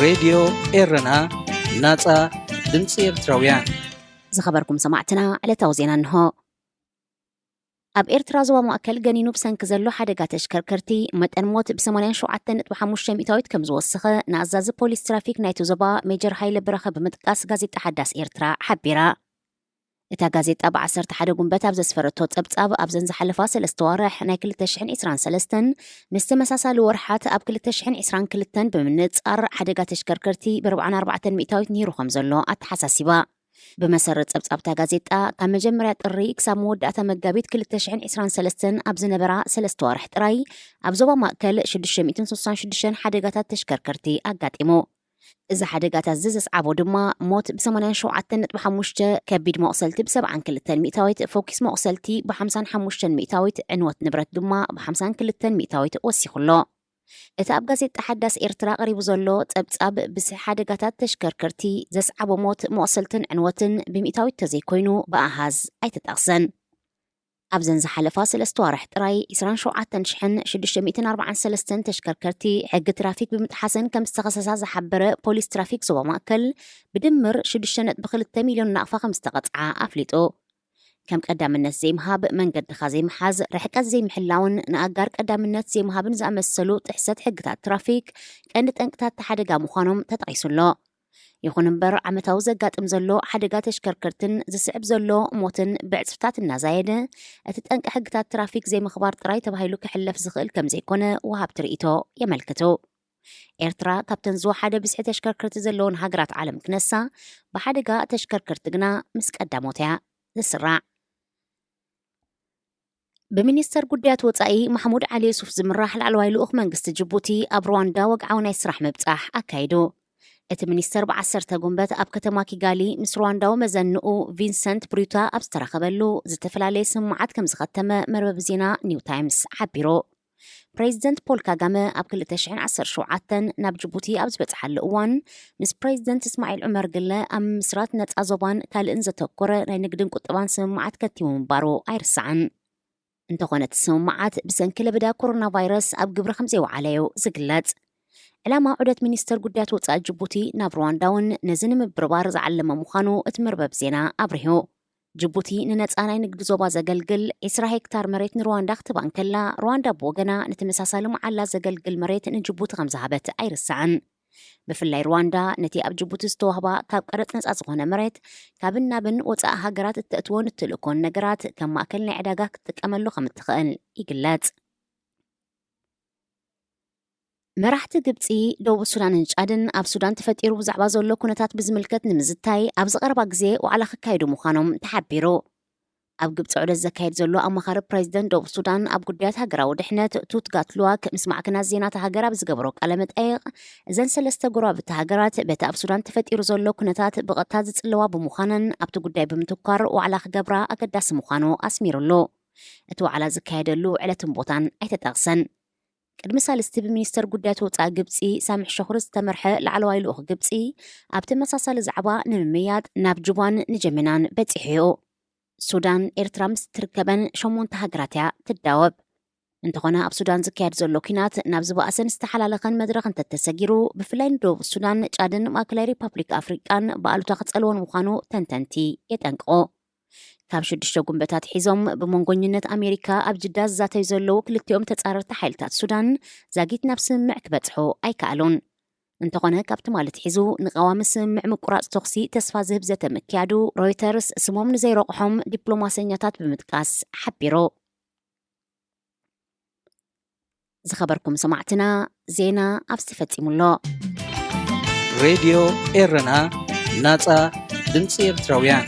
ሬድዮ ኤረና፣ ናጻ ድምጺ ኤርትራውያን። ዝኸበርኩም ሰማዕትና፣ ዕለታዊ ዜና እንሆ። ኣብ ኤርትራ ዞባ ማእከል ገኒኑ ብሰንኪ ዘሎ ሓደጋ ተሽከርከርቲ፣ መጠን ሞት ብ ሰማንያን ሸውዓተን ነጥቢ ሓሙሽተ ሚእታዊት ከም ዝወሰኸ ንኣዛዚ ፖሊስ ትራፊክ ናይቲ ዞባ ሜጀር ሃይለ በረኸ ብምጥቃስ ጋዜጣ ሓዳስ ኤርትራ ሓቢራ። እታ ጋዜጣ ብ ዓሰርተ ሓደ ጉንበት ኣብ ዘስፈረቶ ጸብጻብ፣ ኣብዘን ዝሓለፋ ሰለስተ ዋርሕ ናይ ክልተ ሽሕን ዕስራን ሰለስተን ምስ ተመሳሳሊ ወርሓት ኣብ ክልተ ሽሕን ዕስራን ክልተን ብምንጻር ሓደጋ ተሽከርከርቲ ብ ኣርባዓን ኣርባዕተን ሚእታዊት ንሂሩ ከም ዘሎ ኣተሓሳሲባ። ብመሰረት ጸብጻብታ ጋዜጣ፣ ካብ መጀመርያ ጥሪ ክሳብ መወዳእታ መጋቢት ክልተ ሽሕን ዕስራን ሰለስተን ኣብ ዝነበራ ሰለስተ ዋርሕ ጥራይ፣ ኣብ ዞባ ማእከል ሽዱሽተ ሚእትን ስሳን ሽዱሽተን ሓደጋታት ተሽከርከርቲ ኣጋጢሙ። እዚ ሓደጋታት እዚ ዘስዓቦ ድማ ሞት ብ ሰማንያን ሸውዓተን ነጥቢ ሓሙሽተ፣ ከቢድ መቑሰልቲ ብ ሰብዓን ክልተን ሚእታዊት፣ ፎኪስ መቑሰልቲ ብ ሓምሳን ሓሙሽተን ሚእታዊት፣ ዕንወት ንብረት ድማ ብ ሓምሳን ክልተን ሚእታዊት ወሲኹ ኣሎ። እቲ ኣብ ጋዜጣ ሓዳስ ኤርትራ ቀሪቡ ዘሎ ጸብጻብ፣ ብዝሒ ሓደጋታት ተሽከርከርቲ ዘስዓቦ ሞት፣ መቑሰልትን ዕንወትን ብሚእታዊት ተዘይኮይኑ ብኣሃዝ ኣይተጠቕሰን። ኣብዘን ዝሓለፋ ሰለስተ ዋርሕ ጥራይ፣ ዕስራን ሸውዓተን ሽሕን ሽዱሽተ ሚእትን ኣርባዓን ሰለስተን ተሽከርከርቲ ሕጊ ትራፊክ ብምጥሓሰን ከም ዝተኸሰሳ ዝሓበረ ፖሊስ ትራፊክ ዞባ ማእከል፣ ብድምር ሽዱሽተ ነጥቢ ክልተ ሚልዮን ናቕፋ ከም ዝተቐጽዓ ኣፍሊጡ። ከም ቀዳምነት ዘይምሃብ፣ መንገድኻ ዘይምሓዝ፣ ርሕቀት ዘይምሕላውን ንኣጋር ቀዳምነት ዘይምሃብን ዝኣመሰሉ ጥሕሰት ሕግታት ትራፊክ ቀንዲ ጠንቅታት ሓደጋ ምዃኖም ተጠቒሱ ኣሎ። ይኹን እምበር፣ ዓመታዊ ዘጋጥም ዘሎ ሓደጋ ተሽከርከርትን ዝስዕብ ዘሎ ሞትን ብዕጽፍታት እናዛየደ፣ እቲ ጠንቂ ሕግታት ትራፊክ ዘይምኽባር ጥራይ ተባሂሉ ክሕለፍ ዝኽእል ከም ዘይኮነ ወሃብቲ ርእይቶ የመልክቱ። ኤርትራ ካብተን ዝወሓደ ብዝሒ ተሽከርከርቲ ዘለወን ሃገራት ዓለም ክነሳ፣ ብሓደጋ ተሽከርከርቲ ግና ምስ ቀዳሞት እያ ዝስራዕ። ብሚኒስተር ጉዳያት ወጻኢ ማሕሙድ ዓሊ ዩሱፍ ዝምራሕ ላዕለዋይ ልኡኽ መንግስቲ ጅቡቲ ኣብ ሩዋንዳ ወግዓዊ ናይ ስራሕ ምብጻሕ ኣካይዱ። እቲ ሚኒስተር ብ ዓሰርተ ጉንበት ኣብ ከተማ ኪጋሊ ምስ ሩዋንዳዊ መዘንኡ ቪንሰንት ብሩታ ኣብ ዝተራኸበሉ፣ ዝተፈላለየ ስምምዓት ከም ዝኸተመ መርበብ ዜና ኒው ታይምስ ሓቢሩ። ፕሬዚደንት ፖል ካጋመ ኣብ ክልተ ሽሕን ዓሰርተ ሸውዓተን ናብ ጅቡቲ ኣብ ዝበጽሓሉ እዋን፣ ምስ ፕሬዚደንት እስማዒል ዑመር ግለ ኣብ ምምስራት ነጻ ዞባን ካልእን ዘተኮረ ናይ ንግድን ቁጠባን ስምምዓት ከቲሙ ምንባሩ ኣይርሳዕን። እንተኾነ፣ እቲ ስምምዓት ብሰንኪ ለበዳ ኮሮና ቫይረስ ኣብ ግብሪ ከም ዘይወዓለ እዩ ዝግለጽ። ዕላማ ዑደት ሚኒስተር ጉዳያት ወጻኢ ጅቡቲ ናብ ሩዋንዳ እውን ነዚ ንምብርባር ዝዓለመ ምዃኑ እቲ መርበብ ዜና ኣብሪሁ። ጅቡቲ ንነጻ ናይ ንግዲ ዞባ ዘገልግል ዕስራ ሄክታር መሬት ንሩዋንዳ ክትህባ እንከላ፣ ሩዋንዳ ብወገና ንተመሳሳሊ መዓላ ዘገልግል መሬት ንጅቡቲ ከም ዝሃበት ኣይርሳዕን። ብፍላይ ሩዋንዳ ነቲ ኣብ ጅቡቲ ዝተዋህባ ካብ ቀረጽ ነጻ ዝኾነ መሬት ካብን ናብን ወጻኢ ሃገራት እተእትዎን እትልእኮን ነገራት ከም ማእከል ናይ ዕዳጋ ክትጥቀመሉ ከም እትኽእል ይግለጽ። መራሕቲ ግብጺ፣ ደቡብ ሱዳንን ጫድን ኣብ ሱዳን ተፈጢሩ ብዛዕባ ዘሎ ኩነታት ብዝምልከት ንምዝታይ ኣብዚ ቀረባ ግዜ ዋዕላ ክካየዱ ምዃኖም ተሓቢሩ። ኣብ ግብጺ ዑደት ዘካየድ ዘሎ ኣማኻሪ ፕሬዚደንት ደቡብ ሱዳን ኣብ ጉዳያት ሃገራዊ ድሕነት ቱት ጋትሉዋክ ምስ ማዕከናት ዜና እታ ሃገር ኣብ ዝገበሮ ቃለ መጠይቕ፣ እዘን ሰለስተ ጎረባብቲ ሃገራት በቲ ኣብ ሱዳን ተፈጢሩ ዘሎ ኩነታት ብቐጥታ ዝጽለዋ ብምዃነን፣ ኣብቲ ጉዳይ ብምትኳር ዋዕላ ክገብራ ኣገዳሲ ምዃኑ ኣስሚሩሉ። እቲ ዋዕላ ዝካየደሉ ዕለትን ቦታን ኣይተጠቕሰን። ቅድሚ ሳልስቲ ብሚኒስተር ጉዳያት ወጻኢ ግብጺ ሳምሕ ሸኹሪ ዝተመርሐ ላዕለዋይ ልኡኽ ግብጺ፣ ኣብ ተመሳሳሊ ዛዕባ ንምምይያጥ ናብ ጁባን ንጀመናን በጺሑ እዩ። ሱዳን፣ ኤርትራ ምስ እትርከበን ሸሞንተ ሃገራት እያ ትዳወብ። እንተኾነ፣ ኣብ ሱዳን ዝካየድ ዘሎ ኲናት ናብ ዝበኣሰን ዝተሓላለኸን መድረኽ እንተተሰጊሩ፣ ብፍላይ ንደቡብ ሱዳን፣ ጫድን ማእከላይ ሪፓብሊክ ኣፍሪቃን ብኣሉታ ክጸልወን ምዃኑ ተንተንቲ የጠንቅቑ። ካብ ሽዱሽተ ጉንበታት ሒዞም ብመንጎኝነት ኣሜሪካ ኣብ ጅዳ ዝዛተዩ ዘለዉ ክልቲኦም ተጻረርቲ ሓይልታት ሱዳን፣ ዛጊት ናብ ስምምዕ ክበጽሑ ኣይከኣሉን። እንተኾነ፣ ካብ ትማሊ ኣትሒዙ ንቐዋሚ ስምምዕ ምቁራጽ ተኹሲ ተስፋ ዝህብ ዘተ ምክያዱ ሮይተርስ ስሞም ንዘይረቑሖም ዲፕሎማሰኛታት ብምጥቃስ ሓቢሩ። ዝኸበርኩም ሰማዕትና፣ ዜና ኣብዚ ተፈጺሙ ኣሎ። ሬድዮ ኤረና፣ ናጻ ድምጺ ኤርትራውያን።